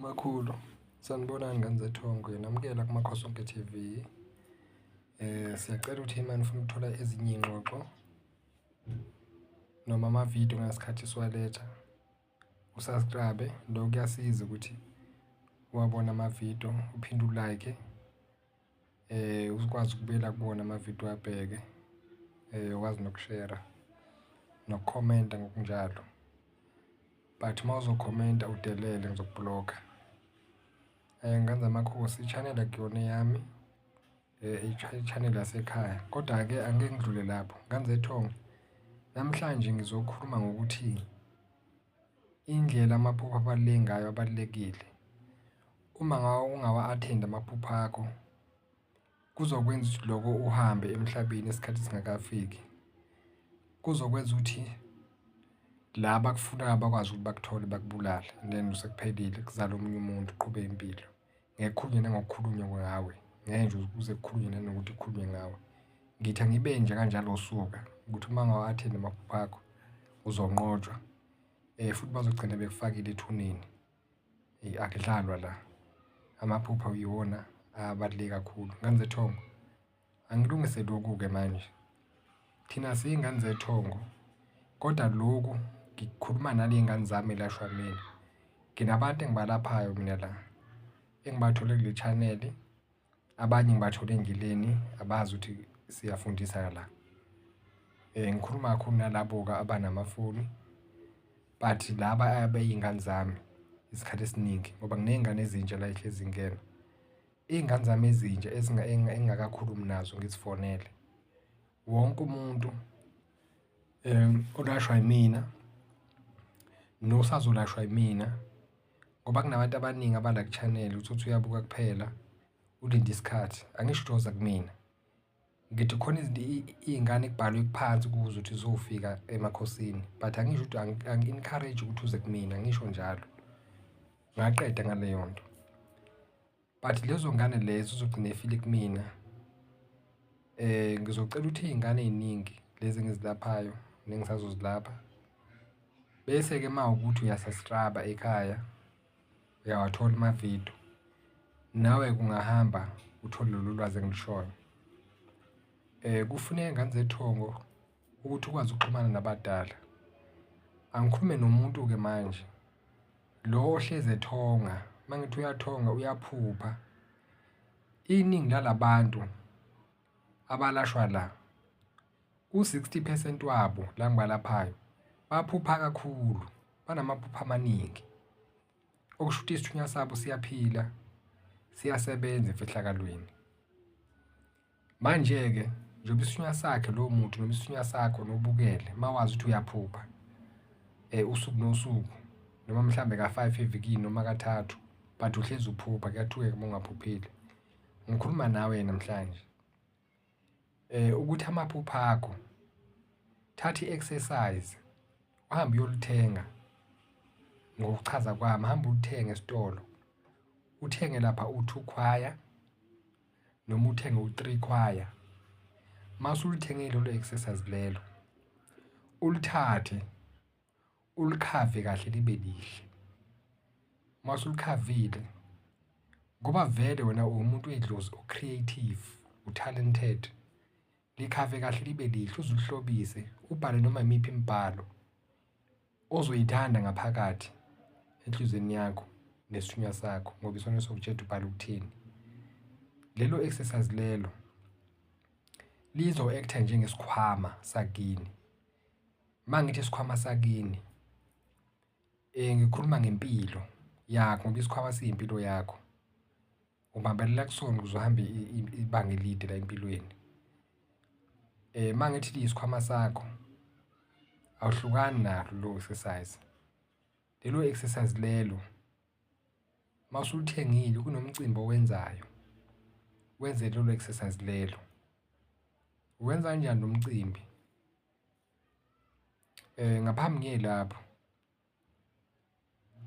Makhulu, sanibonani ngane zethongo, ngiyanamukela kuMakhosonke TV. Siyacela ukuthi uma nifuna ukuthola ezinye iy'ngxoxo noma amavidiyo ngesikhathi siwaletha u-subscribe, lokho kuyasiza ukuthi uwabone amavidiyo uphinde u-like, ukwazi ukubuyela kuwona amavidiyo uwabheke, ukwazi nokushera nokukhomenta ngokunjalo. But uma uzokhomenta udelele ngizokubhlokha. Ngane zamakhosi i-channel akuyona eyami, i-channel yasekhaya, kodwa-ke angeke ngidlule lapho. Ngane zethongo, namhlanje ngizokhuluma ngokuthi indlela amaphupho abaluleke ngayo abalulekile. Uma ungawa-athendi amaphupho akho, kuzokwenza ukuthi loko uhambe emhlabeni isikhathi singakafiki. Kuzokwenza ukuthi la abakufunayo bakwazi ukuthi bakuthole bakubulale and then sekuphelile kuzale omunye umuntu uqhubeke impilo. Ngeke kukhulunywe nangokukhulunywa ngawe, ngeke nje kuze kukhulunywe nanokuthi kukhulunywe ngawe. Ngithi angibe nje kanjalo suka ukuthi uma ungawa-athendi amaphupho akho uzonqotshwa, futhi bazogcina bekufakile ethuneni. Akudlalwa la, amaphupho iwona abaluleke kakhulu. Ngane zethongo, angilungise lokhu-ke manje. Thina siyingane zethongo kodwa lokhu ngikhuluma nale y'ngane zami elashwa mina. Nginabantu engibalaphayo mina la engibathole kule chaneli, abanye ngibathole endleleni abazi ukuthi siyafundisa la. Ngikhuluma kakhulu nalabo-ke abanamafoni but laba abey'ngane zami isikhathi esiningi ngoba nginey'ngane ezintsha la ey'hlezi zingena. Iy'ngane zami ezintsha engingakakhulumi nazo ngizifonele, wonke umuntu olashwa yimina nosazolashwa yimina ngoba kunabantu abaningi abala ku-channel uthole ukuthi uyabuka kuphela ulinde isikhathi. Angisho ukuthi woza kumina, ngithi khona izinto iy'ngane ekubhalwe phansi kuzo ukuthi zizofika emakhosini but angisho ukuthi angi-encourage ukuthi uze kumina, angisho njalo. Ngaqeda ngaleyo nto. But lezo ngane lezo ezogcina y'file kumina, ngizocela ukuthi iy'ngane ey'ningi lezi engizilaphayo nengisazozilapha, bese-ke uma kuwukuthi uya-subscribe-a ekhaya, uyawathola amavidiyo, nawe-ke ungahamba uthole lolu lwazi engilushoyo. Kufuneka ngane zethongo ukuthi ukwazi ukuxhumana nabadala. Angikhulume nomuntu-ke manje lo ohlezi ethonga, uma ngithi uyathonga uyaphupha. Iningi lala bantu abalashwa la, u-60 percent wabo la ngibalaphayo baphupha kakhulu, banamaphupho amaningi. Okusho ukuthi isithunywa sabo siyaphila, siyasebenza emfihlakalweni. Manje-ke njengoba isithunywa sakhe lowo muntu noma isithunywa sakho nobukele uma wazi ukuthi uyaphupha usuku nosuku noma mhlambe ka-five evikini noma kathathu but uhlezi uphupha, kuyathukeka uma ungaphuphile. Ngikhuluma nawe namhlanje ukuthi amaphupho akho, thatha i-exercise uhambe uyolithenga ngokuchaza kwami, hamba ulithenge esitolo, uthenge lapha u-two khwaya noma uthenge u-three khwaya. Uma usulithengile lelo exercise lelo, ulithathe ulikhave kahle libe lihle. Uma usulikhavile, ngoba vele wena uwumuntu wedlozi o-creative, u-talented, likhave kahle libe lihle uze ulihlobise, ubhale noma imiphi imibhalo ozoyithanda ngaphakathi enhliziyweni yakho nesithunywa sakho ngoba isona esizokutshela ukuthi ubhale ukuthini. Lelo exercise lelo lizo-act-a njengesikhwama sakini. Uma ngithi isikhwama sakini, ngikhuluma ngempilo yakho ngoba isikhwama siyimpilo yakho. Ubambelela kusona ukuze uhambe ibanga elide la empilweni. Uma ngithi liyisikhwama sakho, awuhlukani nalo lelo exercise. Lelo exercise lelo uma usulithengile kunomcimbi owenzayo, wenze lelo exercise lelo. Uwenza kanjani lo mcimbi? Ngaphambi ngiye lapho,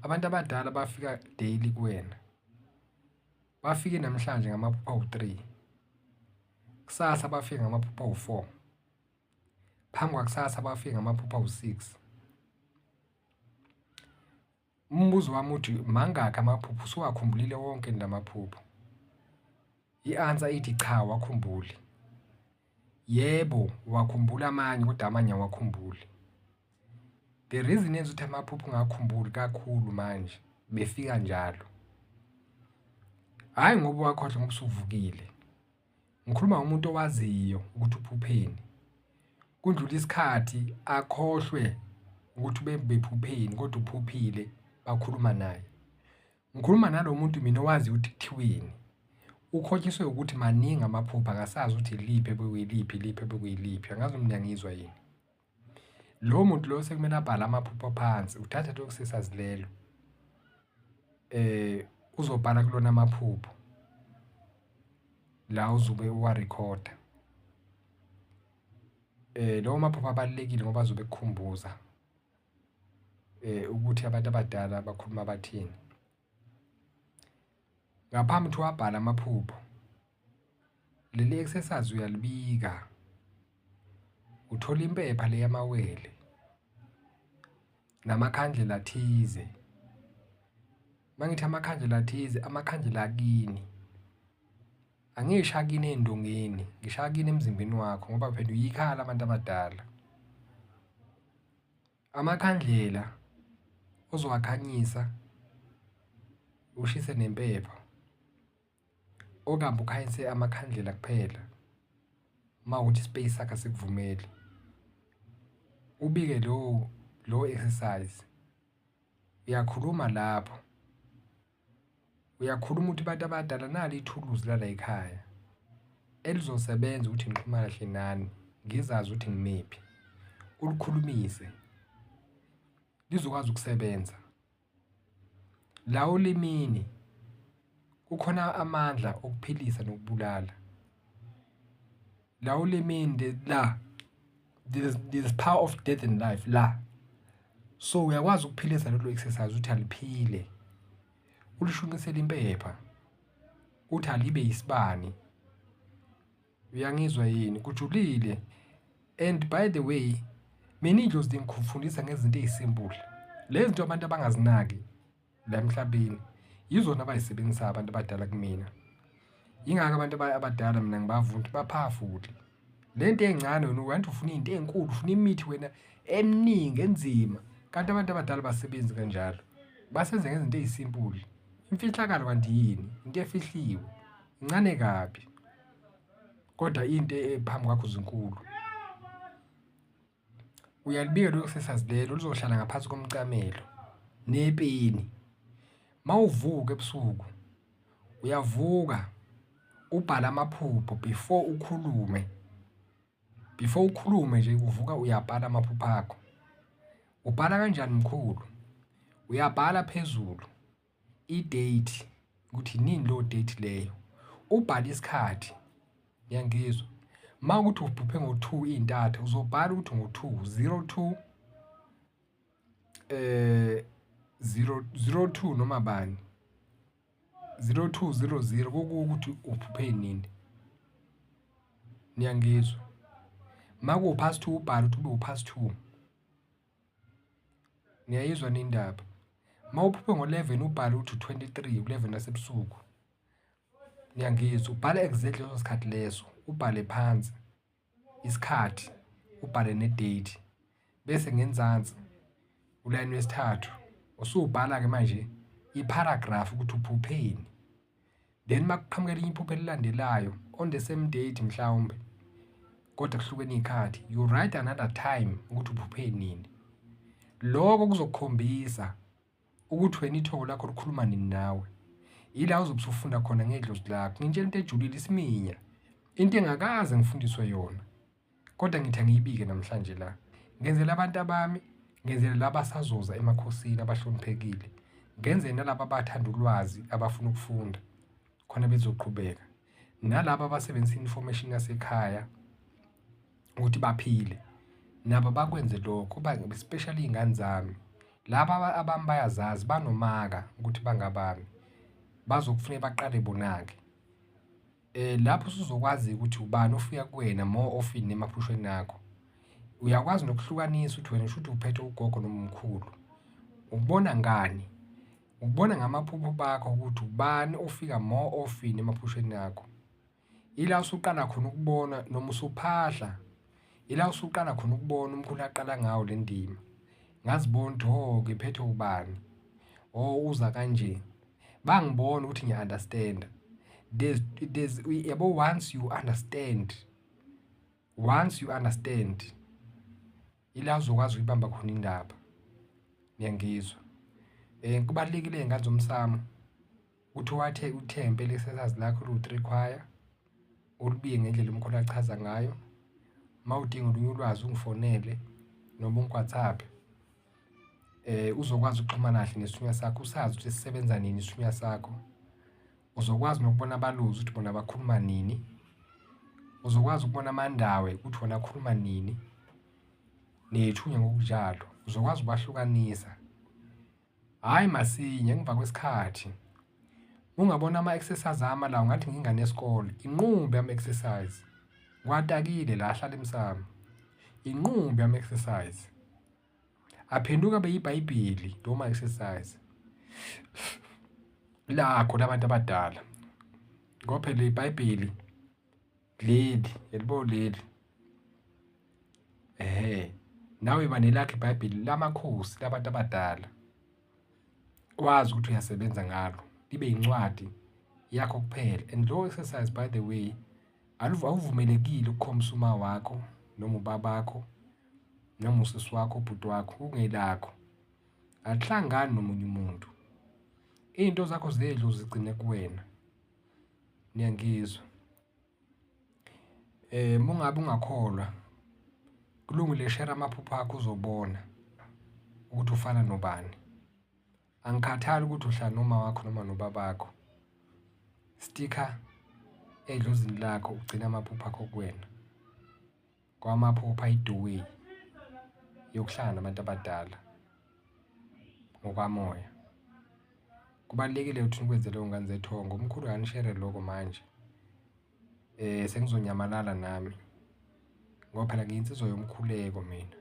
abantu abadala bafika daily kuwena, bafike namhlanje ngamaphupho awu-three, kusasa bafike ngamaphupho awu-four, phambi kwakusasa bafike ngamaphupho awu-six. Umbuzo wami uthi mangakhi amaphupho usuwakhumbulile wonke yini lamaphupho? I-answer ithi cha awakhumbuli. Yebo, uwakhumbula amanye kodwa amanye awuwakhumbuli. The reason eyenza ukuthi amaphupho ungawakhumbuli kakhulu manje befika njalo, hhayi ngoba uwakhohlwa ngoba usuvukile. Ngikhuluma ngomuntu owaziyo ukuthi uphupheni. Kudlule isikhathi akhohlwe ukuthi ubephupheni kodwa uphuphile bakhuluma naye. Ngikhuluma nalo muntu mina owaziyo ukuthi kuthiweni. Ukhohliswe ukuthi maningi amaphupho akasazi ukuthi iliphi ebekuyiliphi, iliphi ebekuyiliphi. Angazi noma niyangizwa yini. Lowo muntu loyo sekumele abhale amaphupho phansi, uthatha lelo kusesasi lelo uzobhala kulona amaphupho la ozobe uwarikhoda. Lawo maphupho abalulekile ngoba azobe ekukhumbuza ukuthi abantu abadala bakhuluma bathini. Ngaphambi ukuthi uwabhale amaphupho, leli exercise uyalibika, uthola impepha le yamawele namakhandlela athize. Uma ngithi amakhandlela athize, amakhandlela akini. Angisho akini ey'ndongeni, ngisho akini emzimbeni wakho ngoba phela uyikhaya labantu abadala. Amakhandlela ozowakhanyisa ushise nempepho okambe ukhanyise amakhandlela kuphela uma kuwukuthi i-space sakho asikuvumeli. Ubike lowo lowo exercise, uyakhuluma lapho. Uyakhuluma uthi bantu abadala nali ithuluzi lalayikhaya elizosebenza ukuthi ngixhumane kahle nani, ngizazi ukuthi ngimephi. Ulikhulumise, lizokwazi ukusebenza. La olimini kukhona amandla okuphilisa nokubulala. La olimini la there's power of death and life la. So uyakwazi ukuphilisa lelo exercise uthi aliphile, ulishunqisele impepha, uthi alibe isibani. Uyangizwa yini? Kujulile and by the way, mina idlozi lingifundisa ngezinto eyi-simple. Le zinto abantu abangazinaki la emhlabeni yizona abayisebenzisayo abantu abadala kumina. Yingakho abantu abadala mina ngibavuna ukuthi ba-powerful. Le nto encane wena kanti ufuna iy'nto ey'nkulu, ufuna imithi wena eminingi enzima, kanti abantu abadala abasebenzi kanjalo. Basebenza ngezinto eyi-simple. Imfihlakalo kanti yini? Into efihliwe, incane kabi kodwa into ephambi kwakho zinkulu. Uyalibika lelo kusasa lelo lizohlala ngaphansi komcamelo nepeni. Uma uvuka ebusuku, uyavuka ubhale amaphupho before ukhulume, before ukhulume nje uvuka uyabhala amaphupho akho. Ubhala kanjani mkhulu? Uyabhala phezulu i-date ukuthi inini leyo date leyo, ubhale isikhathi, uyangizwa? Uma kuwukuthi uphuphe ngo-two iy'ntatha uzobhala ukuthi ngo-two, zero two zero, zero two noma bani, zero two zero zero kukuwe ukuthi uphuphe nini. Niyangizwa? Uma kuwu-past two ubhale ukuthi ube u-past two. Niyayizwa yini indaba? Uma uphuphe ngo-eleven ubhale ukuthi u-twenty-three, u-eleven wasebusuku. Niyangizwa? Ubhale exactly leso sikhathi leso, ubhale phansi isikhathi, ubhale ne-date bese ngenzansi ulayini wesithathu usubhala-ke manje i-paragraph ukuthi uphupheni. Then uma kuqhamuka elinye iphupho elilandelayo on the same date mhlawumbe kodwa kuhlukene iy'khathi, you write another time ukuthi uphuphe nini. Lokho kuzokukhombisa ukuthi wena ithongo lakho likhuluma nini nawe. Yila ozobe usufunda khona ngedlozi lakho. Ngintshela into ejulile isiminya, into engakaze ngifundiswe yona kodwa ngithi angiyibike namhlanje la. Ngenzela abantu abami, ngenzela laba abasazoza emakhosini abahloniphekile, ngenzele nalaba abathanda ulwazi abafuna ukufunda khona bezoqhubeka, nalaba abasebenzisa i-information yasekhaya ukuthi baphile nabo bakwenze lokho, especially iy'ngane zami. Laba abami bayazazi banomaka ukuthi bangabami, bazokufuneka baqale bona-ke. Lapho usuzokwazi ukuthi ubani ofika kuwena more often emaphushweni akho. Uyakwazi nokuhlukanisa ukuthi wena shuthi uphethwe ugogo noma umkhulu. Ukubona ngani? Ukubona ngamaphupho bakho ukuthi ubani ofika more often emaphusheni akho. Ila usuqala khona ukubona noma usuphahla, ila usuqala khona ukubona umkhulu aqala ngawo le ndima. Ngazibona ukuthi oh ngiphethwe ubani, oh uza kanje. Bangibona ukuthi ngiya-understand-a. There's yabo once you understand, once you understand, ila uzokwazi ukuyibamba khona indaba. Niyangizwa? Kubalulekile iy'ngane zomsamo ukuthi wathe uthenge impela isesazi lakho liwu-three choir, ulibiye ngendlela umkhulu achaza ngayo. Uma udinga olunye ulwazi ungifonele noma ungi-WhatsApp-e. Uzokwazi ukuxhumana kahle nesithunywa sakho, usazi ukuthi sisebenza nini isithunywa sakho. Uzokwazi nokubona abalozi ukuthi bona bakhuluma nini. Uzokwazi ukubona amandawe ukuthi wona akhuluma nini, ney'thunywa ngokunjalo. Uzokwazi ukubahlukanisa, hhayi masinya emva kwesikhathi. Ungabona ama-exercise ami la ungathi ngiyingane yesikole, inqumbi yama-exercise. Ngiwatakile la ahlala emsamo, inqumbi yama-exercise. Aphenduka abe yiBhayibheli lawo ma-exercise lakho labantu abadala, ngoba phela iBhayibheli leli, yalibo leli, ehhe, nawe yiba nelakho iBhayibheli lamakhosi labantu abadala, wazi ukuthi uyasebenza ngalo, libe yincwadi yakho kuphela. And lowo exercise by the way, awuvumelekile ukukhombisa uma wakho noma ubabakho noma usisi wakho, ubhuti wakho, kungelakho. Alihlangani nomunye umuntu. Iy'nto zakho zedlozi zigcine kuwena. Niyangizwa? Uma ungabe ungakholwa, kulungile shera amaphupho akho uzobona ukuthi ufana nobani. Angikhathali ukuthi uhlala noma wakho noma nobabakho. Stikha edlozini lakho ugcine amaphupho akho kuwena. Ngoba amaphupho ayi-doorway yokuhlangana nabantu abadala ngokwamoya. Kubalulekile ukuthi nikwenze lokho ngane zethongo, umkhulu akanishere lokho manje. Sengizonyamalala nami ngoba phela ngiyinsizwa yomkhuleko mina.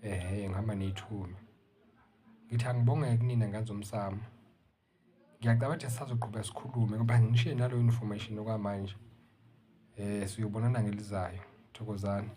Ehhe, ngihamba ney'thunywa. Ngithi angibonge kunina ngane zomsamo. Ngiyacabanga ukuthi sisazoqhubeka sikhulume ngoba ngishiye naleyo information okwamanje. Siyobonana ngelizayo. Thokozani.